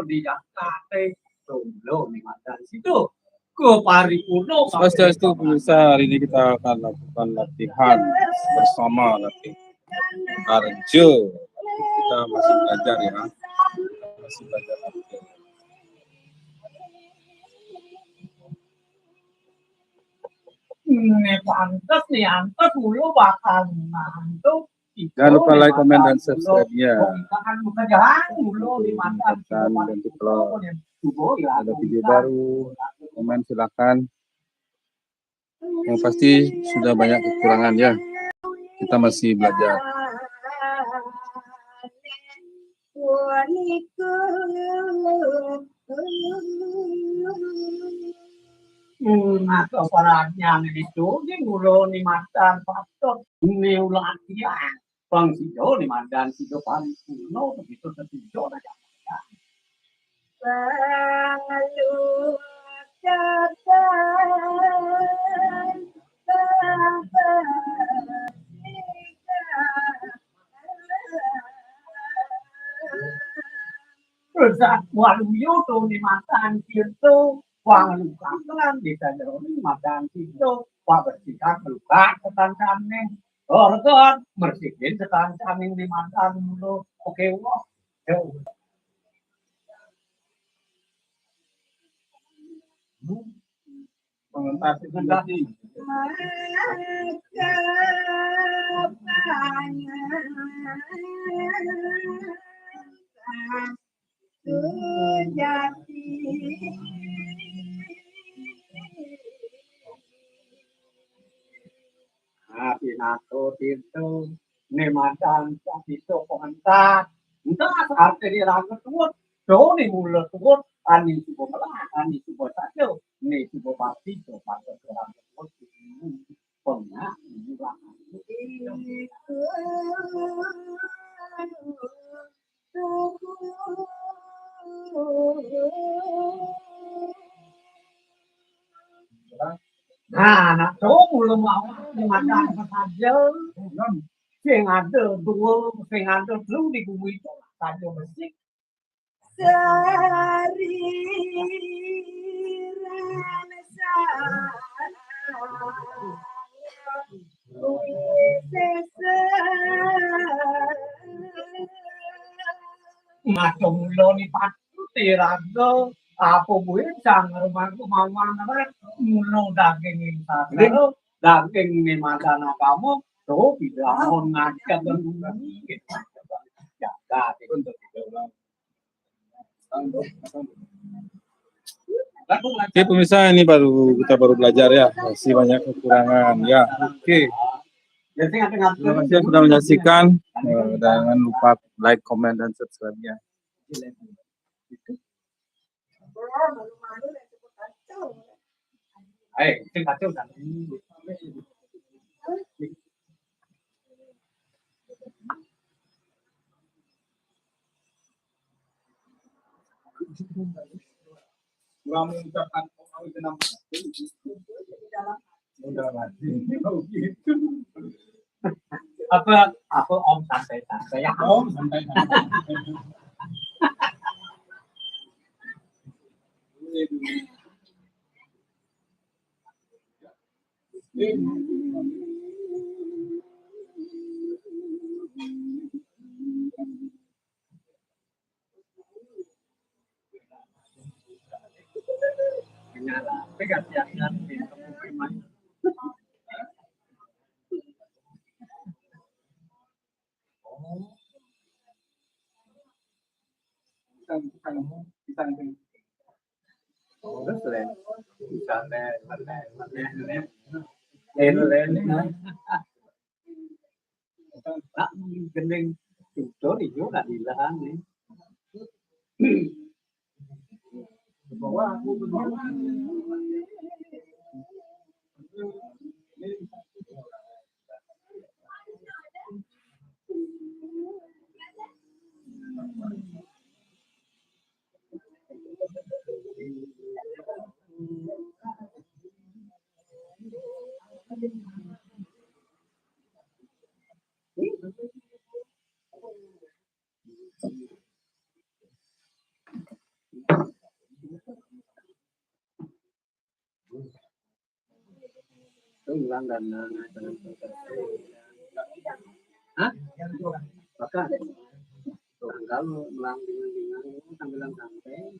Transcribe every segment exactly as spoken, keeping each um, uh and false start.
Di Jakarta, jomblo nih, Mas, dari situ. Ke paripurna. Swastiastu, pemirsa. Hari ini kita akan lakukan latihan bersama, latihan karja. Kita masih belajar, ya. Masih belajar karja. Ini pantes nih, antes dulu bakal ngantuk. Jangan lupa like, komen, dan subscribe-nya. Dan juga kalau ada video baru, komen silakan. Yang pasti sudah banyak kekurangan, ya. Kita masih belajar. Hmm, atau perannya itu di mulo ni matan patut ni ulah dia. Bang sido ni madan sido paripurna begitu setuju aja. Bang lu kata, Bang. Terus waluyo to ni matan sido, walukakan di sajroning matan sido, wabersihan luka sekancane. Organ mersihin sekancane ni matan mulo. Oke, wah. Yo. Pengentas itu tadi. Nah, pinatut itu. Ni madan sapiso pengentas. Entah arte di raga tuut. Do ni mulo tuut. Ani suba melah, ani suba saja. Ni suba pasti, suba pasti orang tuut. Pengak, murah. Nah, nak tahu mula mawar di mana apa saja. Sing ada dua, sing ada telu di bumi itu saja mesti. Sari rasa. Macam mula ni patut diraga. Apa buin sang rumahku mawang apa? Mula daging ni sasaro, daging ni madan agama, tu bila mohon ngajak dan bunyi. Jaga, untuk kita orang. Oke, pemirsa, ini baru, kita baru belajar, ya, masih banyak kekurangan, ya. Oke. Terima kasih yang sudah menyaksikan. Eh, jangan lupa like, komen, dan subscribe-nya. Eh, itu kacau kan? Kurang mengucapkan, udah mati. Oh, gitu. Apa, apa, Om, santai-santai ya. Om, santai-santai. Gending tutur iyo nak dilahan ni. Ulang dan, eh, dengan, hah? Bahkan tanggal ulang dengan, dengan sambilan santai.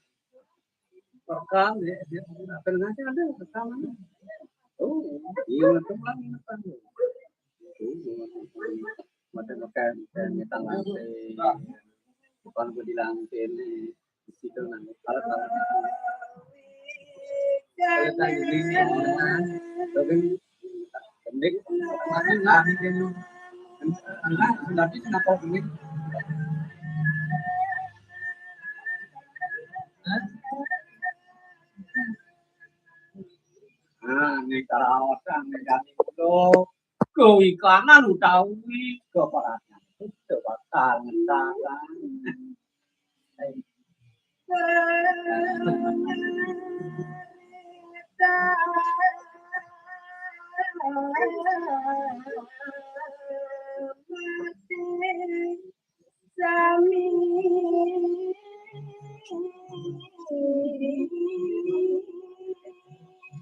Rekam ya, dia apa namanya, ada rekaman. Oh, iya, ulang, ulang. Oh, mata makan dan tanggal, eh, bukan gue bilang ini. Di situ nanti kalau tahu. Kalau tahu ini, ya, tapi pendek, masih nggak ada yang, ah, tapi kenapa pendek? Hah? Nah, ini cara awasnya, ini dari itu. Kewikanan utawi keperhatian. Itu bakal ngendakan. Sami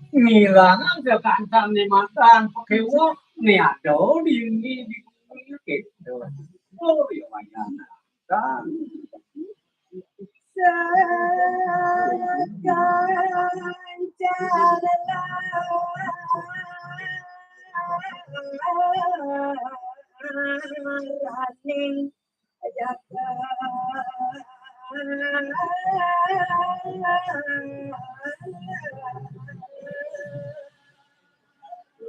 ngilangan kekancane matan pekewo ne ado dini di kuwi gitu. Oh, ya wayana. Kan. Sekancane raning jagat.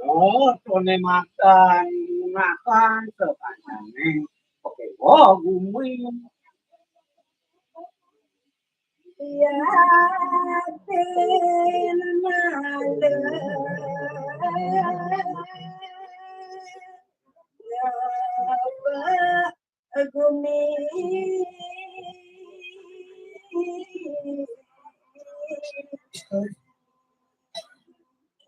Oh, tone makan, makan sepanjanging. Oke, wah, bumi. Yakin malu. Gumi.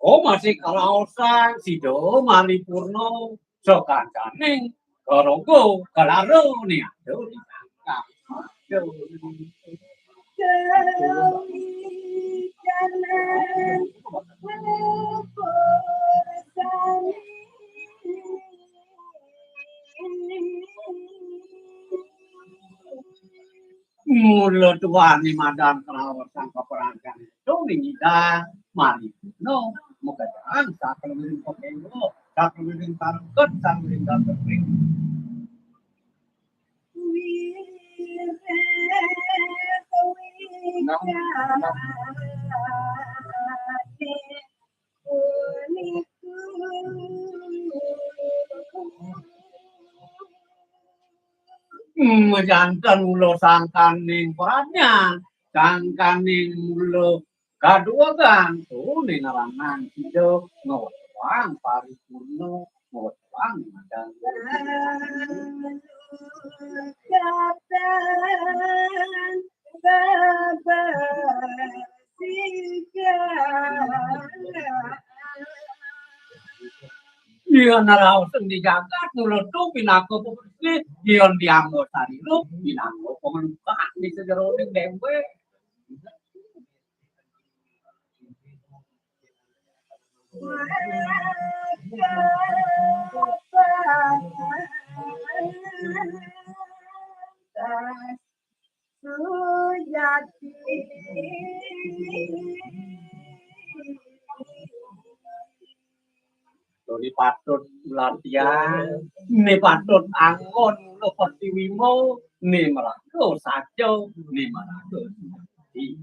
Oh, masih karaosan sida Malipurna sakancaning karaga kalara niada. Mula tuani madan kraos sang peperangan itu ningida mari no mukadaan sakluwiring pepenggo, sakluwiring tarungket, sakluwiring gandeng. Hmm, janten mula sangkaning pradnyan, sangkaning mula kaduwegan, tuning ranang sida ngwetwang paripurna, ngwetwang madang. Yen raos ing jagat mula tu pinaka pembersih, yen dianggo sarira pinaka pembuka di sajeroning dewek. Sujati. Tuni patut latihan, ni patut anggon, lo pertiwimo, ni meraga saja, ni meraga sujati.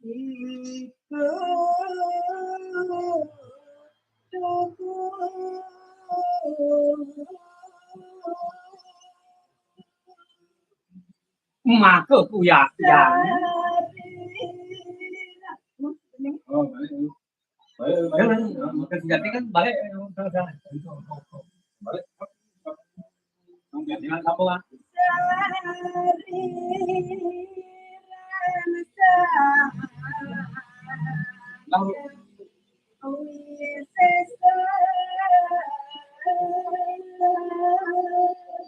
Iku tuku. Maka kuyatian. Oh, balik. Balik, balik. Maka sejati kan balik. Balik. Jangan apa, Pak?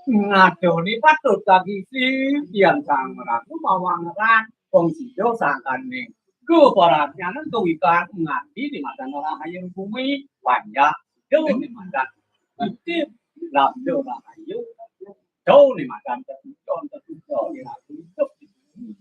Ngadoni patut kagisi, yen sang ragu mawang ngeran, wong sida sangkaning Keparanyanan kawikan ngati di madan rahaya bumi, panjak jauh di madan putih, labda rahaya jauh di madan tetujon, tetujon di ratu hidup di bumi.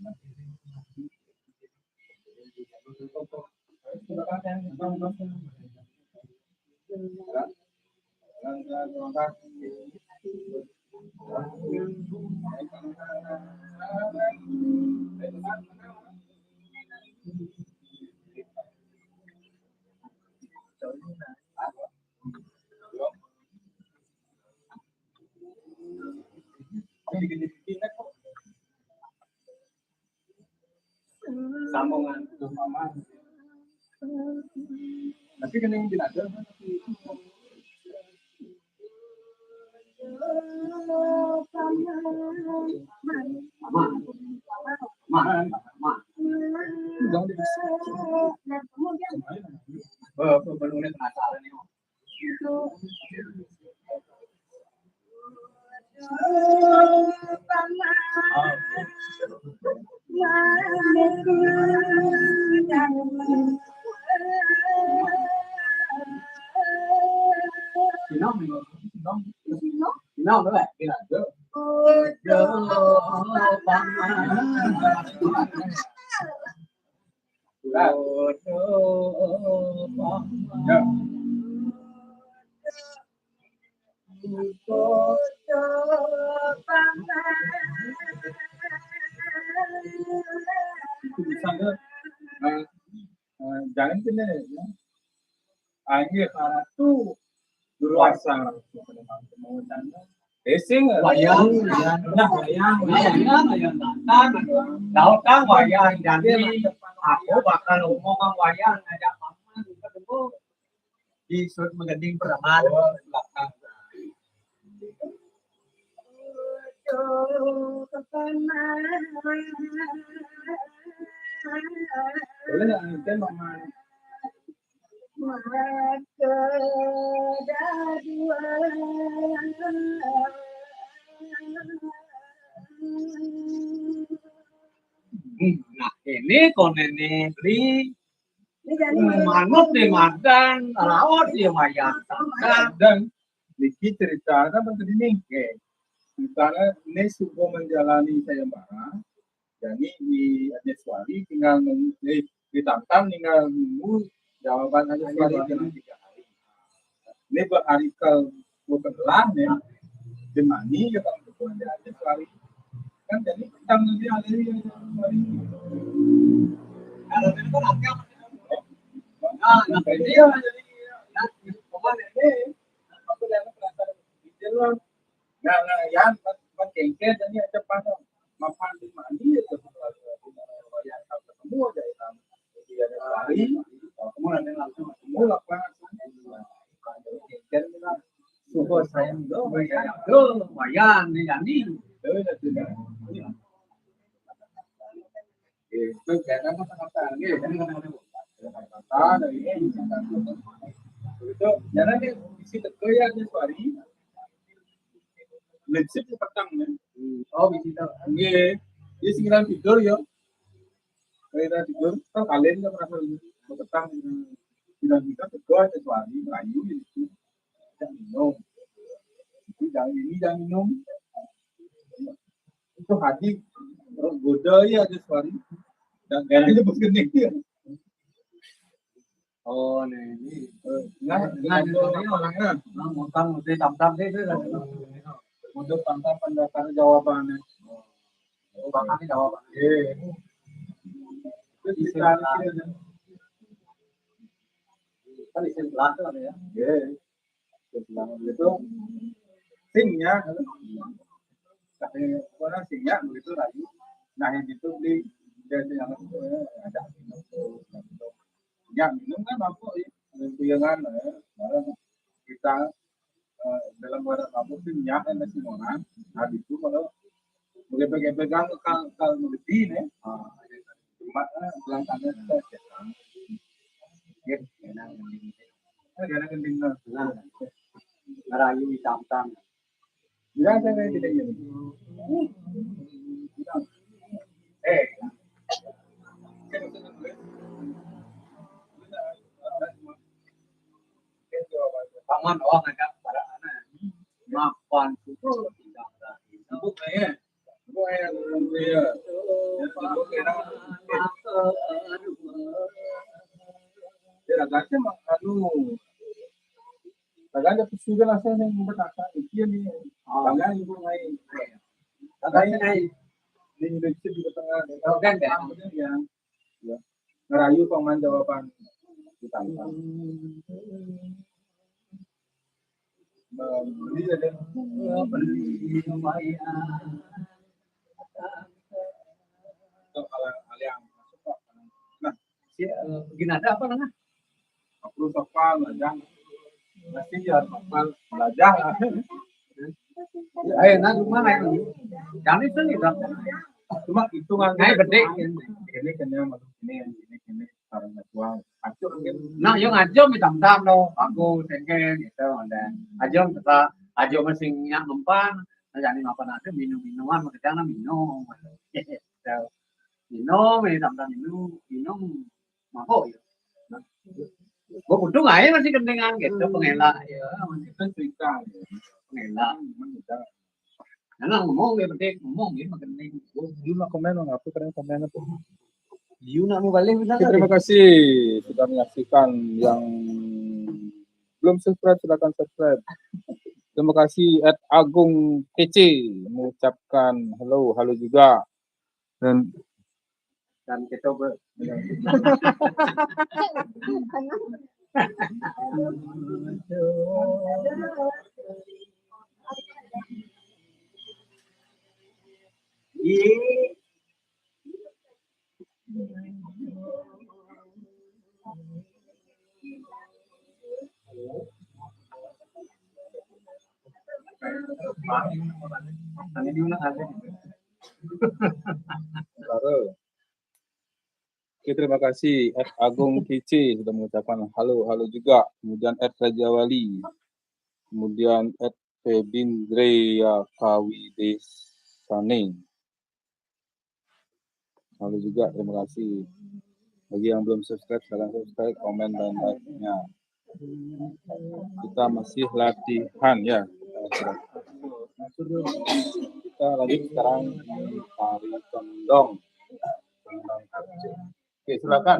Sambungan. Tapi kena yang tidak ada. Aman. Aman. Aman. Udah, udah. Eh, penuhnya penasaran nih. Sino, sino, sino, sino, sino, sino. Ya. Itu misalnya, eh, eh, jangan kena, ya. Ayo, karena tu dulu asal. Esing, wayang, wayang, wayang, wayang, wayang, wayang, wayang, wayang, jadi aku bakal ngomong wayang, ngajak paman ketemu di sudut menggending Praman belakang. Boleh nggak nanti mama? Maka dua. Hmm, nah, ini konene beli. Ini jadi manut di madan, raos ya wayang. Dan niki cerita apa tadi nih? Oke. Misalnya ini subuh menjalani sayembara, jadi di Aja Suari tinggal nunggu, eh, di Tamtam tinggal nunggu jawaban Aja Suari dalam tiga hari. Ini berhari ke sebelah nih, di mana ya kalau itu ada Aja Suari. Kan jadi petang nanti ada Aja Suari. Kalau itu kan artinya apa? Nah, nah, ini ya, jadi, nah, pokoknya ini, aku jangan penasaran. Nah, nah, ya, pas, pas kengkel, jadi ada panas. Mapan di mana ya, ketemu aja, ketemu aja, ya. Jadi ada Suari, ketemu nanti langsung ketemu lah, Pak. Kengkel, kita. Subuh saya, loh, wayang, loh, wayang, nih, ya, nih. Itu jangan kata-kata, nih, jangan kata-kata. Kata-kata, dari ini, itu, jangan nih, isi teko ya, Aja Suari. Prinsip petang, ya. Hmm. Oh, bisa. Nggih. Dia singiran tidur, ya. Singiran tidur, kan kalian kan merasa petang, singiran tidur, teko Aja Suari, melayu, gitu. Jangan minum. Itu jangan ini, jangan minum. Itu hadis. Terus goda ya Aja Suari. Dan kayaknya nyebut gede ya. Oh, nih, ini. Nah, nah, nah, nah, nah, nah, ngutang mesti Tamtam deh, itu kan. Untuk Tamtam pendaftar jawabannya. Oh, bahkan ini jawabannya. Iya. Itu bisa. Kan isin belah tuh ada ya. Iya. Terus bilang begitu, sing ya. Tapi orang sing ya begitu lagi. Nah, yang itu di, dia itu yang itu, ya, ada. Ya, minum kan mabuk, ya. Kuyangan, ya. Barang kita, eh, dalam wadah mabuk itu nyak kan masih orang. Nah, itu kalau begitu pegang kalau, kalau mengerti, ya. Ah, cuma, eh, belakangnya kita cekang. Ya, enak. Nah, enak gending, nah. Ngerayu hitam-hitam. Bilang saya tidak ini. Eh. Mapan suku tidak ada. Sibuk ya. Sibuk ya. Iya. Ya, sibuk ya. Ya, agaknya mah anu. Agaknya sudah lah saya yang berkata, iya nih. Agaknya ibu main. Agaknya ini Indonesia juga tengah. Oke, ya. Ya. Ngerayu paman jawaban kita. Beli ya, deh. Beli lumayan. Itu kalau kalian masuk kok. Nah, si, eh, gini ada apa namanya? Aku sopan aja. Masih ya sopan belajar. Eh, nah, rumah lain. Jangan itu nih, Bang. Cuma hitungan. Nah, gede. Ini kenyang masuk ini, ini, ini. Karena jual. Acur kan. Nah, yo ngaco mi tam-tam lo. Aku sengken gitu, ada. Ajo kita, ajo masing yang empan. Nah, jadi apa nanti minum-minuman, makanya minum. Gitu. Minum, ini tam-tam minum, minum. Mabok ya. Nah, gua kudu aja masih kendengan gitu, pengelak ya. Masih kan cerita ya. Pengelak. Memang kita Nah, ngomong ya, penting ngomong ya, makin nih. Gua dulu mah komen, nggak apa, keren komen apa? You nak mau balik, bisa. Oke, terima kasih sudah menyaksikan. Yang belum subscribe, silakan subscribe. Terima kasih at Agung Kece mengucapkan halo, halo juga. Dan Dan kita ber- Iya. Baru. Oke, terima kasih at Agung Kici sudah mengucapkan halo, halo juga. Kemudian at Raja Wali. Kemudian at Febindreya Kawidesane. Halo juga, terima kasih. Bagi yang belum subscribe, silahkan subscribe, komen, dan like-nya. Kita masih latihan ya. Kita lanjut sekarang di tari kendong. Oke, silakan.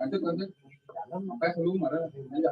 Lanjut, lanjut. Sampai dulu, marah. Sampai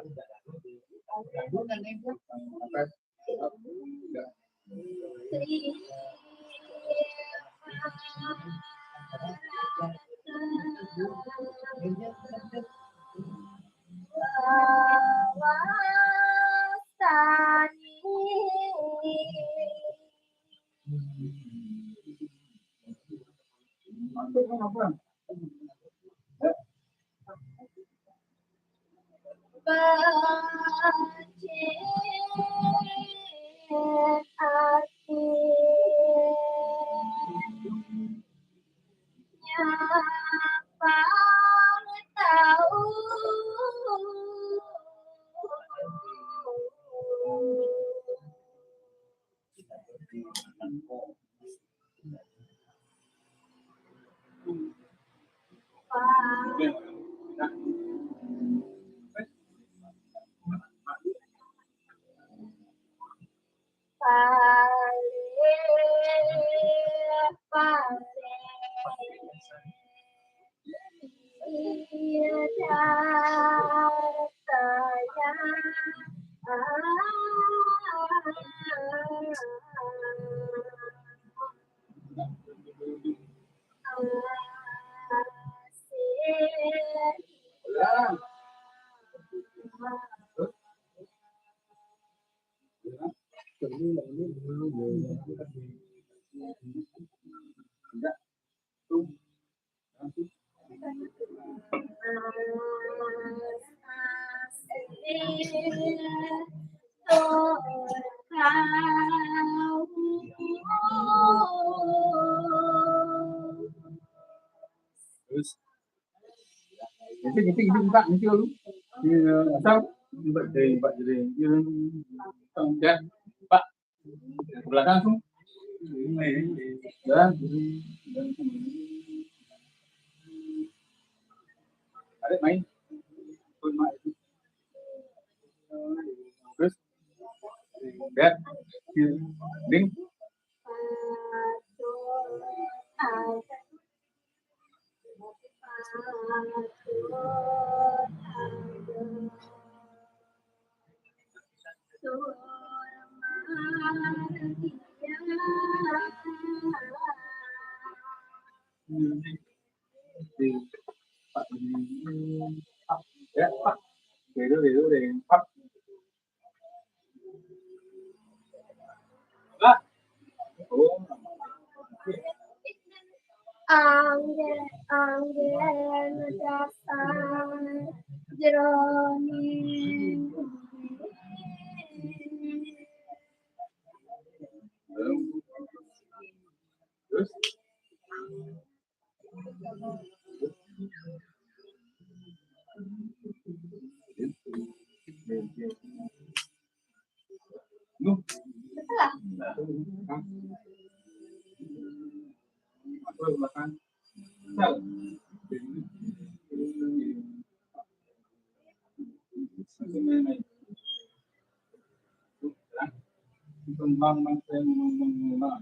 Terus. Nanti, nanti, nanti, Pak, nanti lalu. Ya, asal, Pak, jadi, Pak, jadi. Ya, Pak. Ke belakang langsung. Dan, ada main. Terus, lihat, ding. Ya, Pak. Beda, beda deh. Pak. Lah. Oh. Anggen, anggen dasar jeroning. Terus? Kembang mangsa mengenal.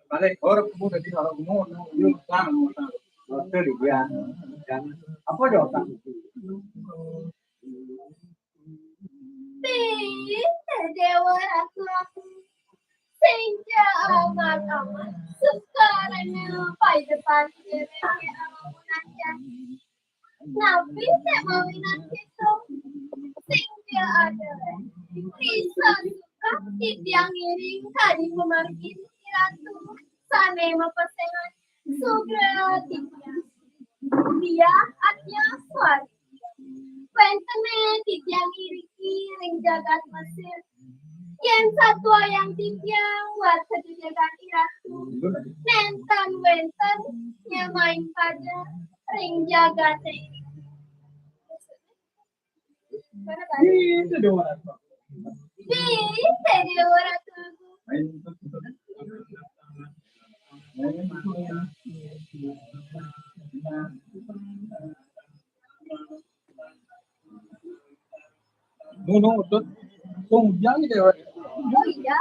Balik, orang kumpul tadi, orang kumpul, yuk, sang, sang. Oke, dia. Apa dia, sang? Ih, Déwa Ratu aku. Sing ja amat-amat. Sukarane pai depan dheweke awakmu nancang. Napi sek mawinan kita? Sing ja ada. Bisa suka titiang ngiring kadi pamargin Ratu sane mapesengan sugra titiang. Dia artinya suara. Wénten titiang iriki ring jagat Mesir. Yén satuayang titiang warsa jagat Iratu, nénten wénten nyamain pada ring jagaté iriki. Ih, Déwa Ratu. Ih, Déwa Ratu. Nunu, tut, tong udiang i déwék. Oh iya.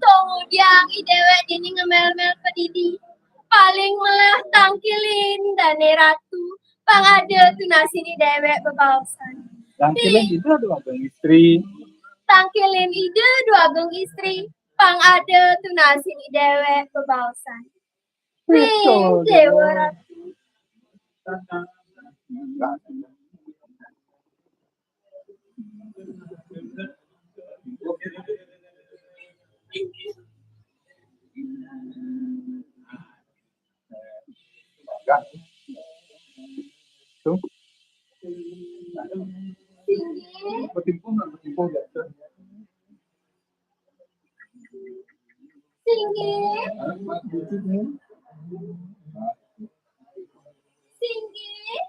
Tong udiang i déwék dini ngemel-mel padidi. Paling melah tangkilin dané Ratu. Pang ada tunasin i déwék bebaosan. Tangkilin Ida Dwagung Istri. Tangkilin Ida Dwagung Istri. Pang ada tunasin i déwék bebaosan. Wih, Déwa Ratu. Tuh. Betimpuh, betimpuh, ya. Singgih. Singgih.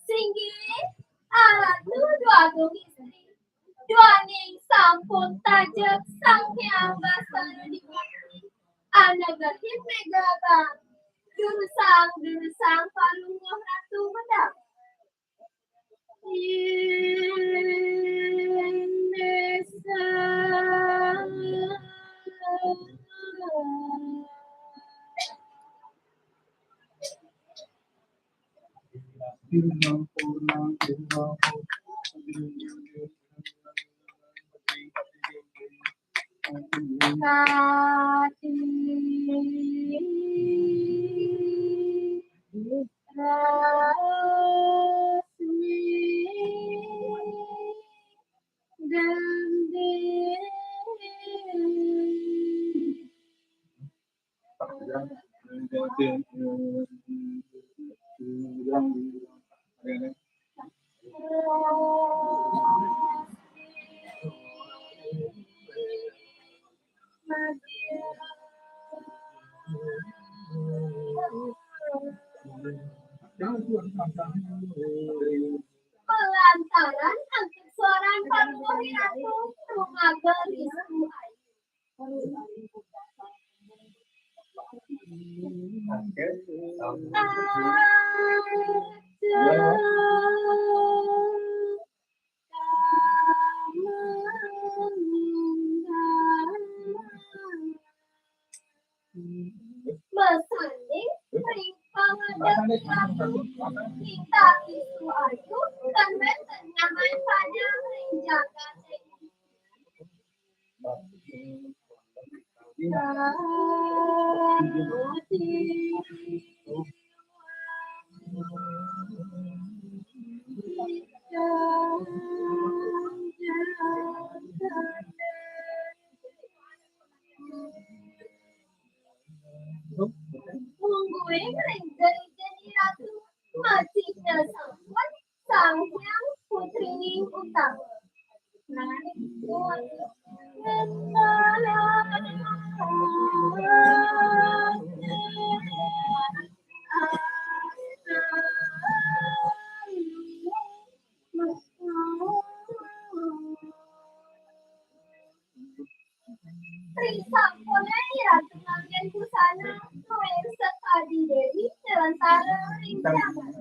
Singgih. Aratu Dwagung Istri. Duaning sampun tajep Sang Hyang Basara Dipati. Anegahing megabang. Durusang, durusang palungguh Ratu Medang. Malantaran angkat suaran palungguh Ratu, rumaga Rizku Ayu. Masanding ring pangadeg Ratu, kita Rizku Ayu, kan wénten nyamain panjang ring jagaté. Mungguing ring jeni Ratu, majeng sampun Sang Hyang Putrining Utama. Trisampune Ratu nganggén busana nuwir sekadi déwi celentara ring jagat.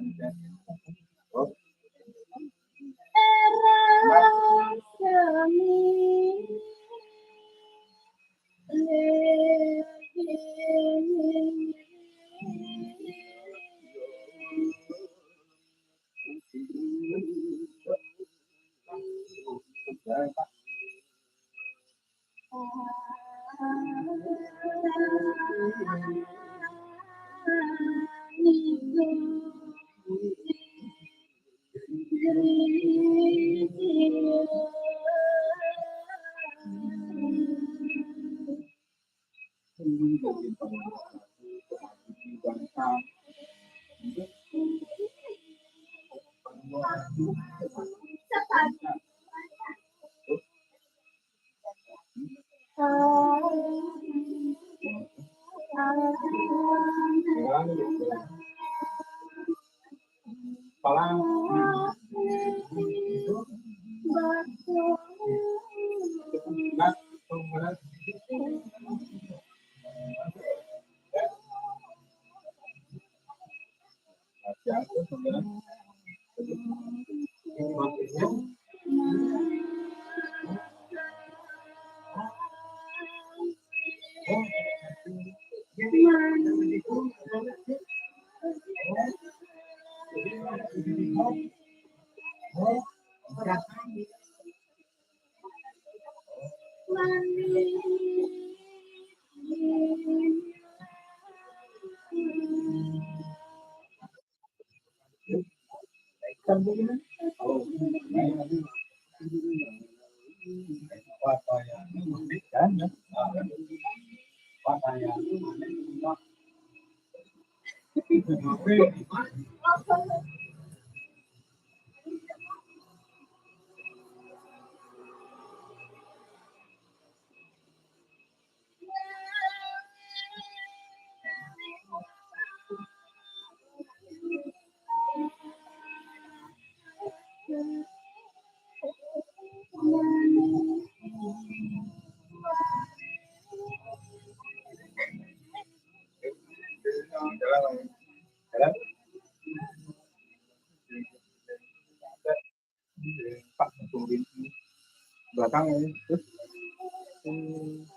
Batang ini. Terus.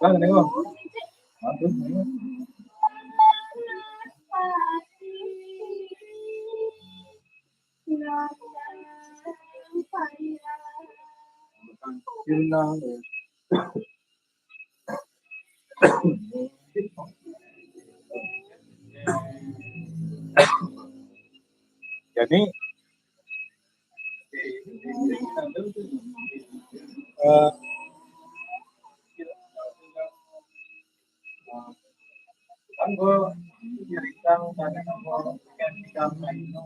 Lah, ini kok. Nah, terus ini. Batang sirna, ya. Jadi, eh, kan gua cerita tadi gua ganti gambar itu.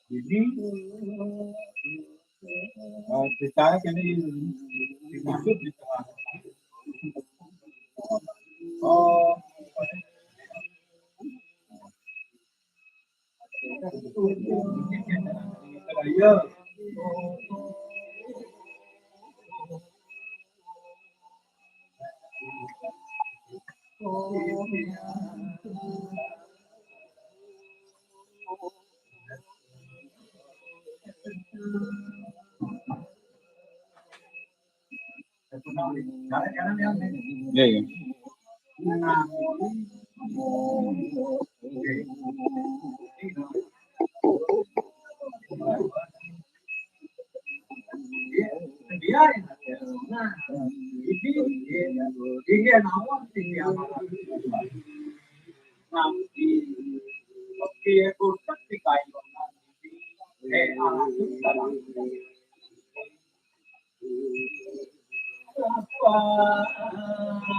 Jadi, eh, ceritanya gini, dimaksud di tengah. Oh, Iya, iya.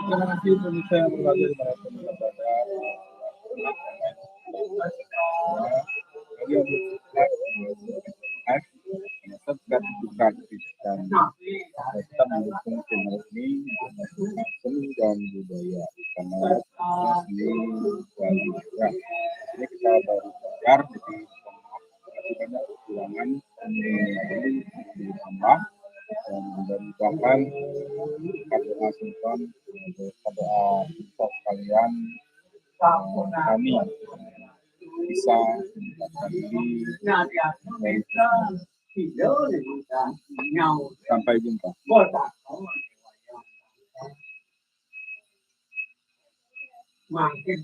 Terima kasih pemirsa yang berada di mana pun berada. Bagi yang belum subscribe, subscribe. Subscribe juga dan tetap mendukung channel ini untuk mendukung seni dan budaya, karena seni Bali. Ya, ini kita baru bakar, jadi masih banyak kekurangan, eh, jadi ditambah. Dan mudah-mudahan berkat doa Sultan, berkat doa kita sekalian, eh, kami bisa mendapatkan diri dari Sampai jumpa. Makin